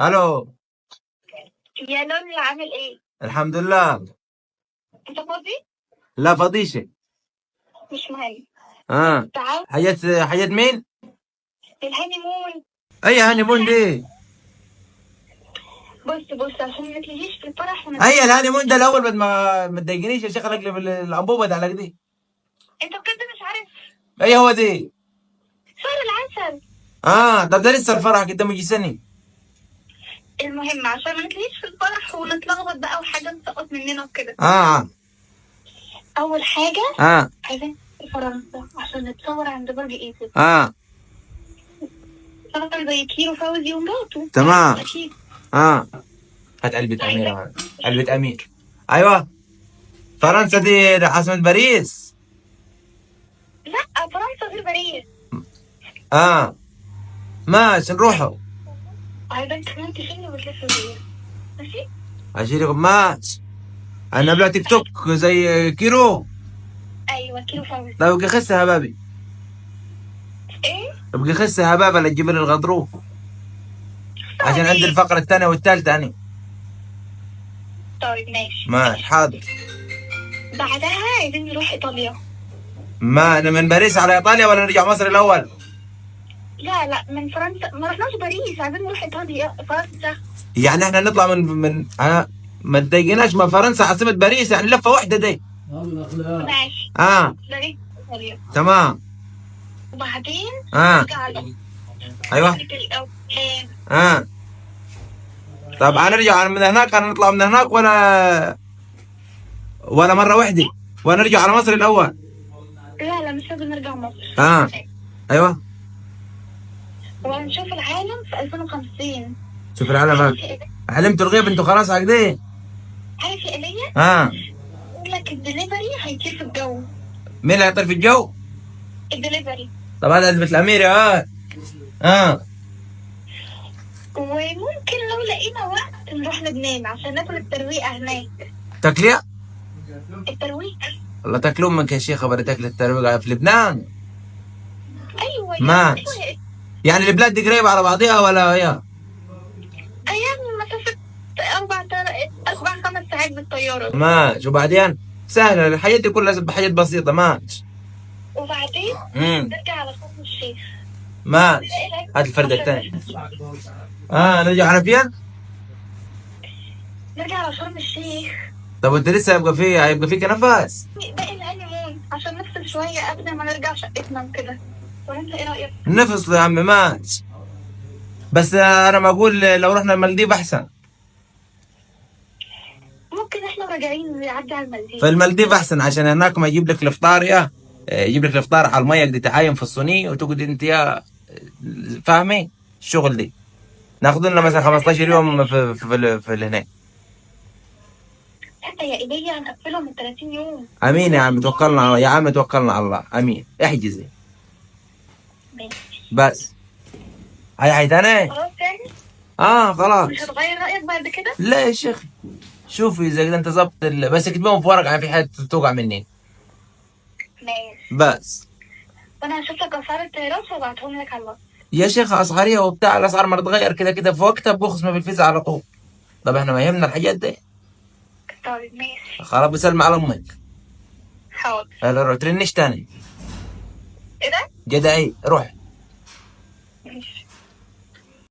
الو. يا لول، عامل ايه؟ الحمد لله. انت فاضي؟ لا فضيشه. مش مهم. اه تعال. حاجات حاجات مين؟ ال honeymoon. اي honeymoon دي؟ بص بص، عشان ما تجيش في الفرح اي ال honeymoon ده الاول بعد ما تضايقنيش يا شيخ، اقلب الانبوبة ده على دي. انت بجد مش عارف؟ اي هو دي؟ شهر العسل. اه طب ده لسه الفرح قدامه يجي سنة. المهم عشان ما نتلهيش في الفرح ونتلخبط بقى وحاجه تسقط مننا وكده. اه اول حاجة اه عايزين فرنسا عشان نتصور عند برج ايفل. اه طبعا زي كيرو فوزي ومراته. تمام. اكيد. اه هات علبة امير، علبة امير. ايوه فرنسا دي عاصمة باريس. لا، فرنسا غير باريس. اه ماشي نروحوا. عايزين كمان تشيلني وتلف بيا، ماشي؟ اشيلكم ماشي. انا بلا تيك توك زي كيرو. ايوه كيرو فوزي. طيب ابقى خس يا هبابي. ايه؟ ابقى خس يا هبابة لا تجيب لي الغضروف عشان عندي الفقرة الثانية والثالثة أنا. طيب ماشي. ماشي حاضر. بعدها عايزين نروح ايطاليا. ما أنا من باريس على إيطاليا ولا نرجع مصر الأول؟ لا لا، من فرنسا ما رحناش باريس، عايزين نروح ايطاليا فرنسا. يعني احنا نطلع من أنا ما تضايقناش، ما فرنسا عاصمة باريس، يعني لفة واحدة دي. ماشي. اه باريس ايطاليا. تمام. وبعدين اه نرجع على ايوه أمريكا الأول. اه طب هنرجع من هناك، هنطلع من هناك ولا مرة واحدة ونرجع على مصر الأول؟ لا لا، مش لازم نرجع مصر. اه ايوه. وهنشوف العالم في 2050. شوف العالم هاك. حلمتوا الغيب انتوا خلاص على كده. عارف يا ايليا؟ اه يقول لك الدليفري هيطير في الجو. مين اللي هيطير في الجو؟ الدليفري. طب هذا علبة الأمير. اه اه وممكن لو لقينا وقت نروح لبنان عشان ناكل الترويقة هناك. تاكليها؟ الترويقة. والله تاكلوا منك يا شيخة، بدي تاكل الترويقة في لبنان. ايوه يا ماشي. أيوة. يعني البلاد دي قريبة على بعضيها ولا هي؟ ايام مسافة 4 5 ساعات بالطيارة. ماشي. وبعدين سهلة الحياة دي كلها بحاجات بسيطة. ماشي. وبعدين نرجع على شرم الشيخ. ماشي. هات الفردة الثانية. نرجع على فين؟ نرجع على شرم الشيخ. طب وانت لسه هيبقى فيك نفس؟ باقي ال honeymoon عشان نفصل شوية قبل ما نرجع شقتنا وكده. وانت ايه رأيك؟ نفصل يا عم. ماشي. بس انا ما اقول لو رحنا المالديف احسن. ممكن احنا راجعين نعدي على المالديف. فالمالديف احسن عشان هناك ما يجيب لك الافطار، يا يجيب لك الافطار على المية اللي تعاين في الصينية وتقعد انت يا فاهمي الشغل دي. ناخذ لنا مثلا 15 يوم في هناك. حتى يا ايديا هنقفلهم من 30 يوم. امين يا عم، توكلنا على يا عم، توكلنا على الله. امين. احجزي ماشي. بس. هاي حاجة ثانية؟ خلاص يعني؟ خلاص. مش هتغير رأيك بعد كده؟ لا يا شيخ، شوفي اذا انت ظبط بس اكتبهم في ورقة يعني في حاجة توقع مني. ماشي. بس وانا هشوف لك اسعار الطيارات وابعتهم لك على الواتس. يا شيخ اسعارية وبتاع، الاسعار ما تتغير كده كده في وقتها، بخصم بالفيزا على طول. طب احنا ما يهمنا الحاجات دي. طيب ماشي. خلاص بسلم على امك. حاضر. لا روح ترنش تاني. ايه ده؟ جدعي روح.